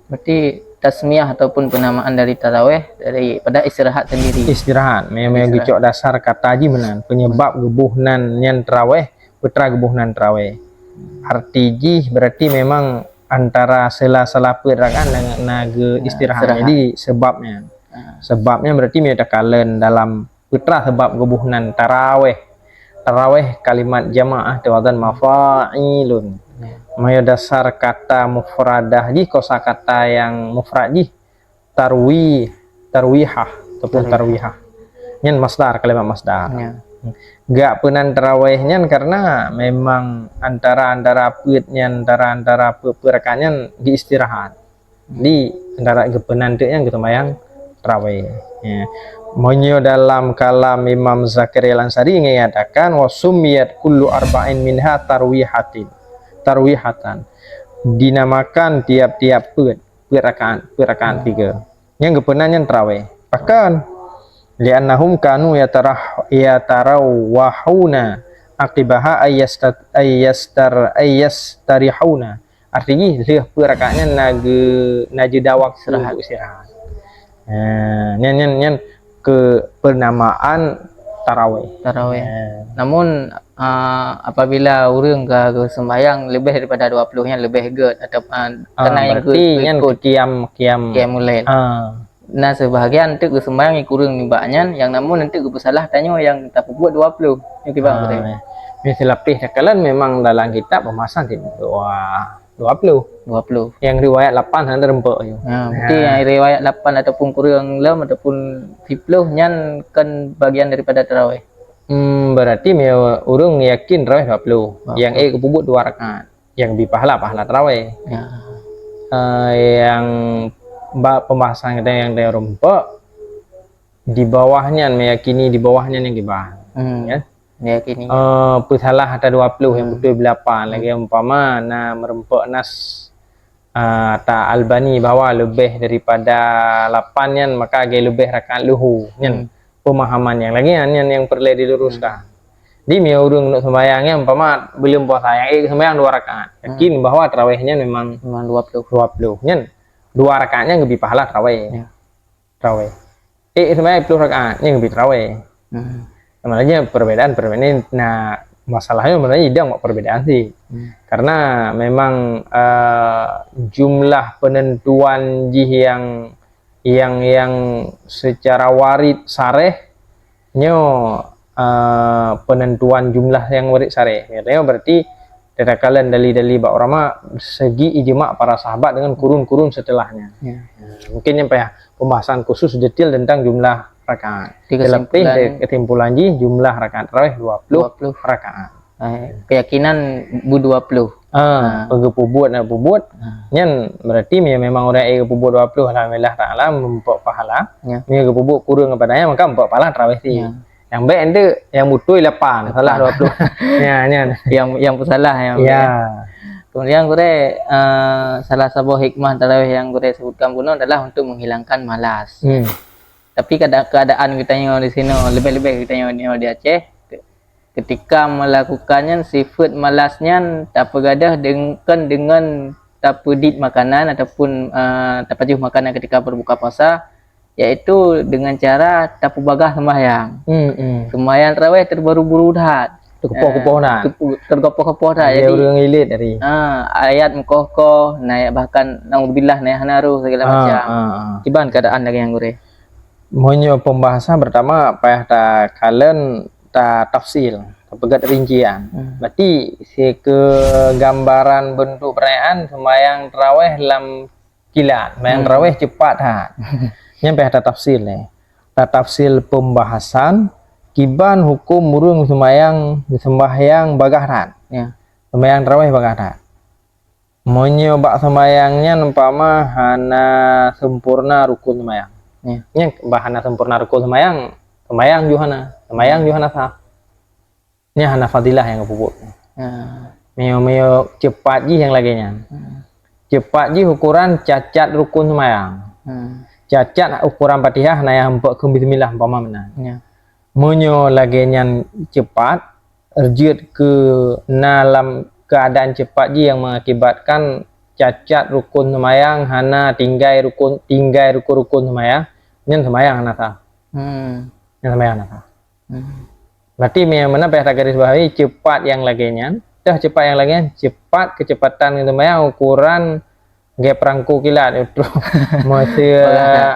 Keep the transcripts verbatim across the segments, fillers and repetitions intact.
Berarti tasmiah ataupun penamaan dari taraweh daripada istirahat sendiri. Istirahat. Memang Istirahat. geucok dasar kata jih meunan. Penyebab geuboh nan nyan taraweh, peue teuma geuboh nan taraweh. Arti jih berarti memang antara sela-sela peuet rakaat na, na geu Nah, istirahat. istirahat. Jadi sebabnya. Ah. Sebabnya berarti meunyoe takalon dalam peue teuma sebab geuboh nan taraweh. Taraweh kalimat jamaah teuwazan mafa'ilun. Ya. Meunyoe dasar kata mufradah jih kosa kata yang mufrad jih tarwi, tarwihah ataupun Tarwihah. tarwihah. Nyan masdar, kalimat masdar. Ya. Gak peunan taraweh nyan karena memang antara-antara peuet nyan, antara-antara peuet-peuet rakaat nyan geuistirahat. Di antara geupeunan teuk nyan geuseumbahyang taraweh. Ya. Meunyoe dalam kalam Imam Zakaria Al-Ansari mengatakan, "Wa summiyat kullu arba'in minha tarwihatin." Tarwihatan. Dinamakan tiap-tiap peuet, peuet rakaat, peuet rakaat tiga. Nyang geupeunan nyan taraweh. Pakon? "Li'annahum kanu yatarah-, yatarawahuna aqibaha ayyastat-, ayyastar-, ayyastarihuna." Arti jih, lheueh peuet rakaat nyan na geu-, na jeda waktu Istirahat. untuk istirahat. Ha, nyan, nyan, nyan keupenamaan taraweh. Taraweh. Ha. Namun, ah, apabila ureuëng ka geuseumbahyang leubeh daripada dua puluh nyan leubeh gét atau, ah, Ah, keunan nyang berarti keu-, nyan keu-, qiyam, qiyam. Qiyamul lail. Ah. Na seubahagian teuk geuseumbahyang ureuëng nibak nyan, nyang namun teuk geupeusalah tanyoe nyang tapeubuet dua puluh. Nyoe kiban Ah, beutôi. Ya. Meusilapeh takalon memang dalam kitab pembahasan ti dua, dua puluh. Dua puluh. Yang riwayat lapan hana teureumpok nyoe. Ha, berarti Ha. yang riwayat lapan ataupun kureueng lom ataupun siploh nyan kan bagian daripada taraweh. Hmm, berarti me-, ureuëng yakin taraweh dua puluh. Dua puluh. Yang ék geupeubuet dua rakaat. Yang bi pahala, pahala taraweh. Ya. Eh, yang ba-, pembahasan kita yang teureumpok, di bawah nyan meyakini di bawah nyan yang kiban. Hmm. Ya. Meyakini. Eh, peusalah ata dua puluh yang Hmm. beutôi lapan. Hmm. Lagi umpama na meureumpok nas, eh, ata Albani bahwa leubeh daripada lapan nyan maka lagée leubeh rakaat luhu. Nyan Hmm. pemahaman yang lagi nyan, nyan yang perlu diluruskan. Hmm. Di mi ureuëng neuk sembahyang nyan umpama belum puasa yang ék sembahyang dua rakaat. Hmm. Yakin bahwa taraweh nyan memang Memang dua puluh. dua puluh. Nyan dua rakaat nyan geubi pahala taraweh. Ya. Taraweh. Eh, sebenarnya puluh rakaat, nyan geubi taraweh. Hmm. Sebenarnya perbedaan, perbedaan ni, nah, masalahnya sebenarnya idang buat perbedaan sih. Hmm. Karena memang, eh, jumlah penentuan jih yang, yang, yang secara warid sareh, nyoe, eh, penentuan jumlah yang warid sareh. Nyoe berarti takalon dalil-dalil bak ulama segi ijma para sahabat dengan kurun-kurun setelahnya. Ya. Nah, mungkin nyang payah pembahasan khusus detail tentang jumlah rakaat. Di Terlebih kesimpulan dari kesimpulan jih jumlah rakaat tarawih dua puluh dua puluh. Rakaat. Eh, keyakinan bu dua puluh. Ah, Ah. Peugeupubuet nak pubuet. Ah. Nyan berarti me-, memang orang yang geupubuet dua puluh alhamdulillah taala meumpok pahala. Ya. Meunyoe geupubuet kureueng daripada nyan maka meumpok pahala tarawih sih. Ya. Yang baik itu yang beutôi lapan, Lapan. Salah dua puluh. Ya, nyan. Yang, yang peusalah yang Ya. Kemudian gurée, eh, salah saboh hikmah tarawih yang gurée sebutkan bunoe adalah untuk menghilangkan malas. Hmm. Tapi keada-, keadaan geutanyoe di sinoe, leubeh-leubeh geutanyoe di Aceh, ke-, ketika melakukan nyan sifat malas nyan tapeugadôh deng-, kon deungon tapeudiet makanan ataupun, eh, tapajoh makanan ketika berbuka puasa, yaitu dengan cara tapeubagaih sembahyang. Hmm, hmm. Sembahyang tarawih terburu-buru that. Terkepoh-kepoh Eh, that. kepu-, terkepoh-kepoh that. Ada Jadi, ureuëng ilet tadi. Ah, ayat meukoh-koh, naik bahkan naudzubillah, naik hana roh segala Ah, macam. ah, ah. Kiban keadaan lagée nyan gurée. Meunyoe pembahasan pertama payah takalon, tatafsil, tapeugét rincian. Hmm. Berarti sikeue gambaran bentuk perayaan sembahyang tarawih lam kilat, sembahyang Hmm. tarawih cepat that. Nyan payah tatafsil ni. Tatafsil pembahasan kiban hukum ureuëng sembahyang, sembahyang bagaih that. Ya. Sembahyang tarawih bagaih that. Meunyoe bak sembahyang nyan umpama hana sempurna rukun sembahyang. Ya. Nyan bah hana sempurna rukun sembahyang, sembahyang ju hana, sembahyang ju hana sah. Nyan hana fadilah nyang geupubuet. Ya. Meunyoe, meunyoe cepat jih nyang lagée nyan. Hmm. Cepat jih ukuran cacat rukun sembahyang. Hmm. Cacat ukuran Fatihah na nyang hana sempurna bismillah umpama meunan. Ya. Meunyoe lagée nyan cepat, jeuet keu na lam keuadaan cepat jih nyang mengakibatkan cacat rukun seumayang, hana tinggai rukun, tinggai rukun-rukun seumayang, nyan seumayang hana sah. Hmm. Nyan seumayang hana sah. Hmm. Berarti mi-, meunan payah tagaris bawahi cepat nyang lagée nyan. Teuh cepat nyang lagée nyan, cepat keucepatan ngon seumayang ukuran lagée peurangko kilat. Maksud,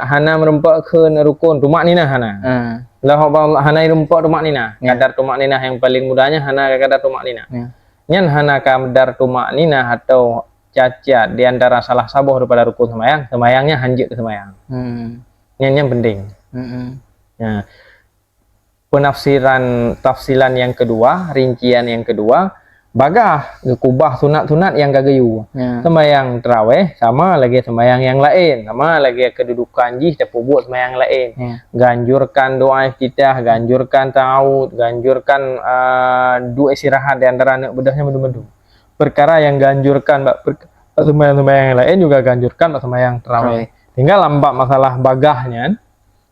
hana meureumpok kheun rukun, tumakninah hana. Hmm. Lah hana meureumpok tumakninah. Ya. Kadar tumakninah nyang paling mudahnya hana kadar tumakninah. Ya. Nyan hana kadar tumakninah atau cacat di antara salah saboh daripada rukun seumayang, seumayangnya hanjeuet keu seumayang. Hmm. Nyan, nyan penting. Hmm. Nah, penafsiran, tafsilan yang kedua, rincian yang kedua, bagah geukubah sunat-sunat nyang ka geuyue. Ya. Seumayang tarawih sama lagée seumayang nyang laén, sama lagée keududukan jih tapeubuet seumayang laén. Ya. Ganjurkan doa iftitah, ganjurkan ta'awud, ganjurkan, ah, duek istirahat di antara aneuk beudôh nyan mandum-mandum. Perkara nyang ganjurkan bak per-, seumayang-seumayang nyang laén juga ganjurkan bak seumayang tarawih. Tarawih. Tinggal lam bab masalah bagah nyan,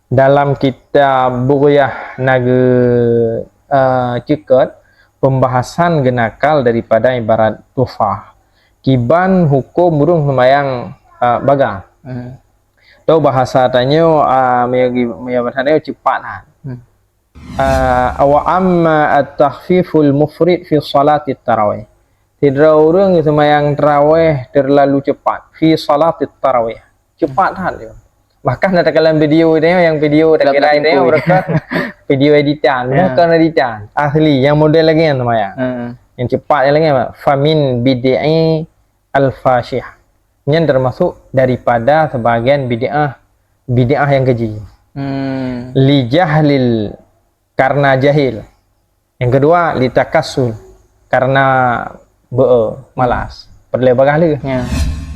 dalam kitab Bughyah na geu-, eh, ceukeut pembahasan geunakal daripada ibarat tuhfah. Kiban huköm ureuëng seumayang, eh, bagah. Hmm. Atau bahasa tanyoe, ah, meunyoe gi-, meunyoe bahasa tanyoe cepat, ha. Hmm. Ah, wa amma at-takhfiful mufrid fi salatit tarawih. Sidroe ureuëng seumayang tarawih terlalu cepat fi salatit tarawih. Cepat that dia. Bahkan ada dalam video dia, yang video tak kira itu, video editan, ya, bukan editan. Asli, yang model lagi yang seumayang. Hmm. Yang cepat yang lagi apa? Famin bid'i al-fashih. Nyan termasuk daripada sebahagian bid'ah, bid'ah yang keji. Hmm. Li jahlil, karena jahil. Yang kedua, li takassul, karena beu, malas. Peureulée bagah lé. Ya.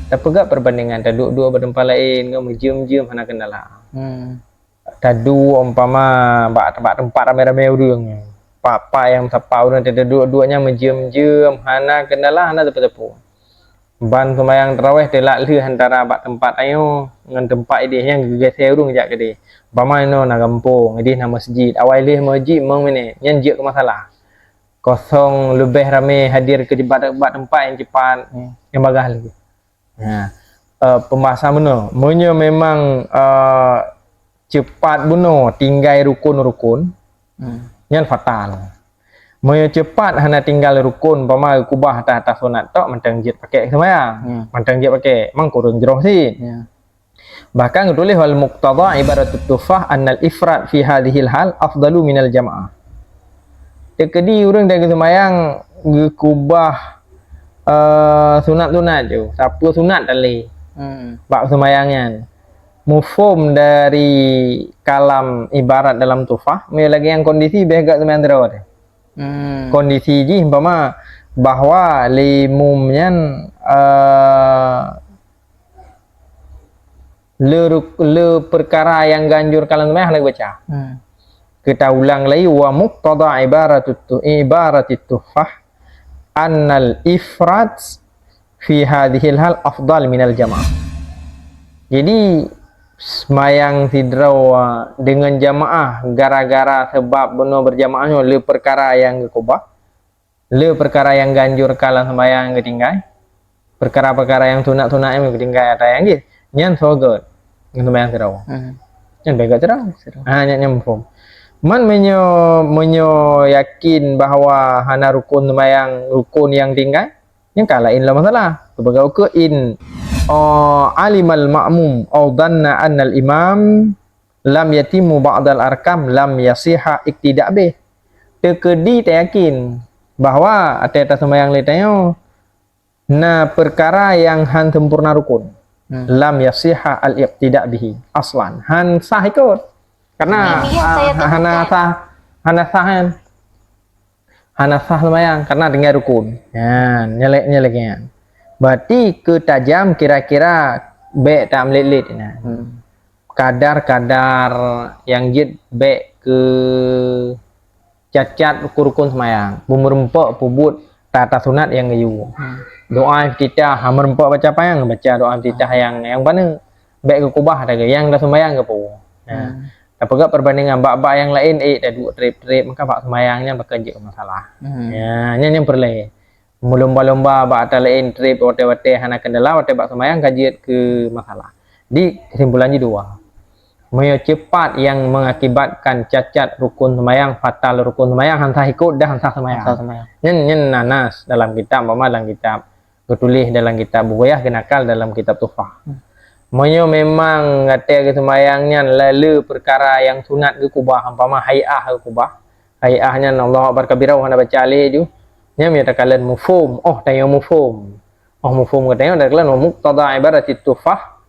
Tapeugah perbandingan, taduek-duek bak teumpat laén, ngon meujeuem-jeuem hana keunala. Hmm. Taduek umpama bak, bak teumpat ramé-ramé ureuëng. Pak-pak nyang sapa ureuëng teuduek-duek nyan meujeuem-jeuem, hana keunala, hana teupeu-teupeu. Ban seumayang tarawih teulak lheueh antara bak teumpat tanyoe ngon teumpat idéh nyan geugeuseue ureuëng jak keudeh. Umpama inoe na gampông, idéh na masjid, awai lheueh masjid limong minét, nyan jeuet keu masalah. Kosong leubeh ramé hadir keu bak, bak teumpat nyang cepat, nyang bagah lagée. Nah, eh, pembahasan bunoe, meunyoe memang, eh, cepat bunoe tinggai rukun-rukun, hmm, nyan fatal. Meunyoe cepat hana tinggai rukun, umpama geukubah atas-atas sunat tok, mantong jeuet pakai seumayang. Hmm. Mantong jeuet pakai, mang kureueng jroh cit. Ya. Bahkan geutuléh wal muqtada ibaratut tuhfah annal ifrad fi hadhil hal afdalu minal jamaah. Teukeudi ureuëng dan geuseumayang geukubah, eh, sunat-sunat ju, sapeue sunat tali. Hmm. Bak seumayang nyan. Mufhum dari kalam ibarat dalam tuhfah, meunyoe lagée nyang kondisi beh gak seumayang droe. Hmm. Kondisi jih umpama bahwa limum nyan, eh, le ruk-, le perkara nyang ganjur kalam seumayang hana baca. Hmm. Kita ulang lagi, wa muqtada ibaratut tu-, ibaratit tuhfah annal ifrat fi hadhil hal afdal minal jamaah. Jadi, seumayang sidroe deungon jamaah gara-gara sebab bunoe berjamaah nyoe le perkara nyang geukubah, le perkara nyang ganjur kalam seumayang geutinggai, perkara-perkara nyang sunat-sunat nyang geutinggai ata nyang jih, nyan soe gét ngon seumayang sidroe. Hmm. Nyan beh gét sidroe. Sidroe. Ha, nyan, nyan mufhum. Man meunyoe, meunyoe yakin bahwa hana rukun seumayang, rukun nyang tinggai, nyan ka laén lom masalah. Sibagoe ukeue in, oh, alimal ma'mum au dhanna annal imam lam yatimmu ba'dal arkam lam yasiha iktida bih. Teukeudi tayakin bahwa até taseumayang lé tanyoe na perkara nyang han sempurna rukun. Hmm. Lam yasiha al-iqtida bihi aslan. Han sah ikot. Karena, ini yang ah, saya hana takutkan. Sah, hana sah kan. Hana sah seumayang karena tinggai rukun. Nyan, nyelek, nyelek nyan. Berarti keu tajam kira-kira bek tamlet-let nyan. Hmm. Kadar-kadar nyang jeuet bek keu cacat rukun-rukun seumayang. Beumeureumpok peubuet tata sunat nyang geuyue. Hmm. Doa iftitah, ha, meureumpok baca panyang, baca doa iftitah nyang, nyang paneuk. Bek geukubah ata geuh, nyang taseumayang geupeue. Nah, hmm, tapeugah perbandingan bak-bak nyang laén, eh, taduek treb-treb, maka bak seumayang nyan bakal jeuet masalah. Hmm. Ya, nyan nyang peureulée. Meulumba-lumba bak atra laén treb watée-watée hana keundala, watée bak seumayang ka jeuet keu masalah. Di kesimpulan jih dua. Meunyoe cepat nyang mengakibatkan cacat rukun seumayang, fatal rukun seumayang, han sah ikot dan han sah seumayang. Han sah seumayang. Nyan, nyan na nas dalam kitab, umpama dalam kitab geutuléh dalam kitab Bughayah, geunakal dalam kitab Tuhfah. Hmm. Meunyoe memang gata geuseumayang nyan lalu peukara nyang sunat geukubah, umpama hai'ah geukubah, hai'ah nyan Allahu Akbar kabira hana baca lé ju, nyan meunyoe takalon mufhum, oh tanyoe mufhum. Oh mufhum geutanyoe takalon muqtada ibaratit Tuhfah,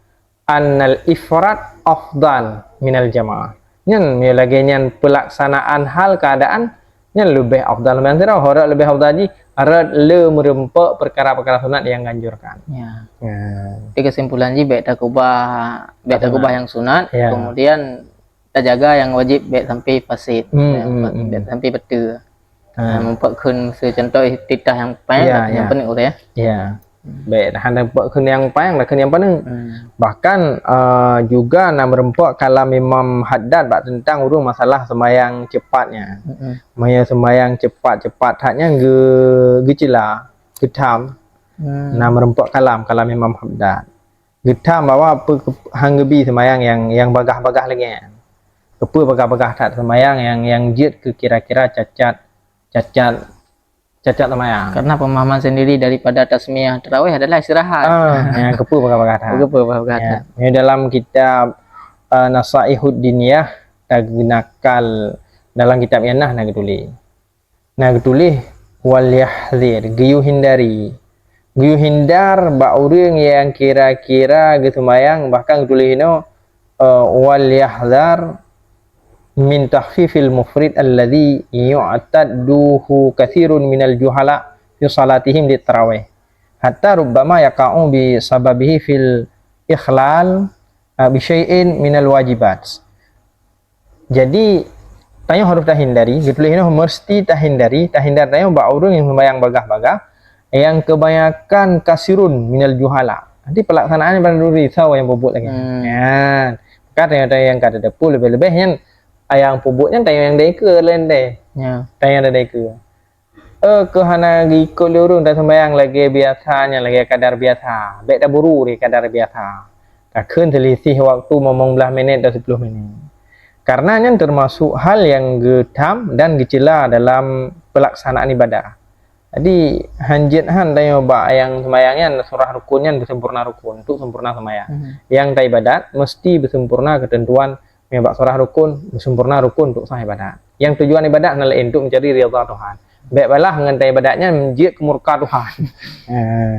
annal ifrad afdal minal jamaah. Nyan meunyoe lagée nyan peulaksanaan hal keuadaan, nyan leubeh afdal meunan sidroe, ho rot leubeh afdal jih, rot le meureumpok peukara-peukara sunat nyang ganjurkan. Ya. Ya. Jadi kesimpulan jih, bék takubah, bék takubah nyang sunat, ya, kemudian tajaga nyang wajib, bék sampai fasid, hmm, ya, hmm, hmm, bék sampai beutôi. Ha. Nah, muphom kheun, miseu contoh titah nyang paeng, ya, nyang paneuk, ya. Ya. Hmm. Bék, hana muphom kheun nyang paeng, dah kheun nyang paneuk. Hmm. Bahkan, eh, juga na meureumpok kalam Imam Haddad bak teuntang ureuëng masalah seumayang cepat nyan. Hmm. Meunyoe seumayang cepat-cepat that nyan geu-, geucela, geutham. Hmm. Na meureumpok kalam, kalam Imam Haddad. Geutham bahwa peue keu-, han geubi seumayang nyang, nyang bagah-bagah lagée nyan. Keupeue bagah-bagah that seumayang nyang, nyang jeuet keu kira-kira cacat, cacat, cacat seumayang. Karena pemahaman sendiri daripada tasmiyah tarawih adalah istirahat. Ah, nyang keupeue bagah-bagah that. Keupeue bagah-bagah that. Ya, dalam kitab, eh, Nasaihud Diniyah, tageunakal dalam kitab nyan na geutuléh. Na geutuléh, "Wal yahzir", geuyue hindari. Geuyue hindar bak ureuëng nyang kira-kira geuseumayang, bahkan geutuléh inoe, eh, "Wal yahzar min takhfifil mufrid alladzi yu'tadduhu katsirun minal juhala fi salatihim lit tarawih. Hatta rubbama yaqa'u bi sababihi fil ikhlal, eh, bi syai'in minal wajibat." Jadi, tanyoe harôh tahindari, geutuléh nyoe meusti tahindari, tahindar tanyoe bak ureuëng nyang seumayang bagah-bagah, nyang keubanyakan katsirun minal juhala. Nanti peuleksanaannya pada duri sawa nyang peubuet lagée nyan. Hmm. Nyan. Maka tanyoe-tanyoe nyang ka teudepu leubeh-leubeh nyan, nyang peubuet nyan tanyoe nyang dai keue laén deh. Ya. Tanyoe nyang dai keue. Eh, keu hana geuikot lé ureuëng taseumayang lagée biasa nyan, lagée kadar biasa. Bék taburu di kadar biasa. Takheun seulisih waktu limong blaih minét dan sepuluh minét. Karena nyan teumasok hal nyang geutham dan geucela dalam peulaksanaan ibadah. Jadi, hanjeuet han tanyoe bak nyang seumayang nyan, surah rukun nyan beusempurna rukun, untuk sempurna seumayang. Mhm. Nyang taibadat meusti beusempurna keuteuntuan Meunyoe bak surah rukun, beusempurna rukun untuk sah ibadat. Nyang tujuan ibadat hana laén untuk mencari ridha Tuhan. Bék balah ngon taibadat nyan jeuet keu murka Tuhan. Eh.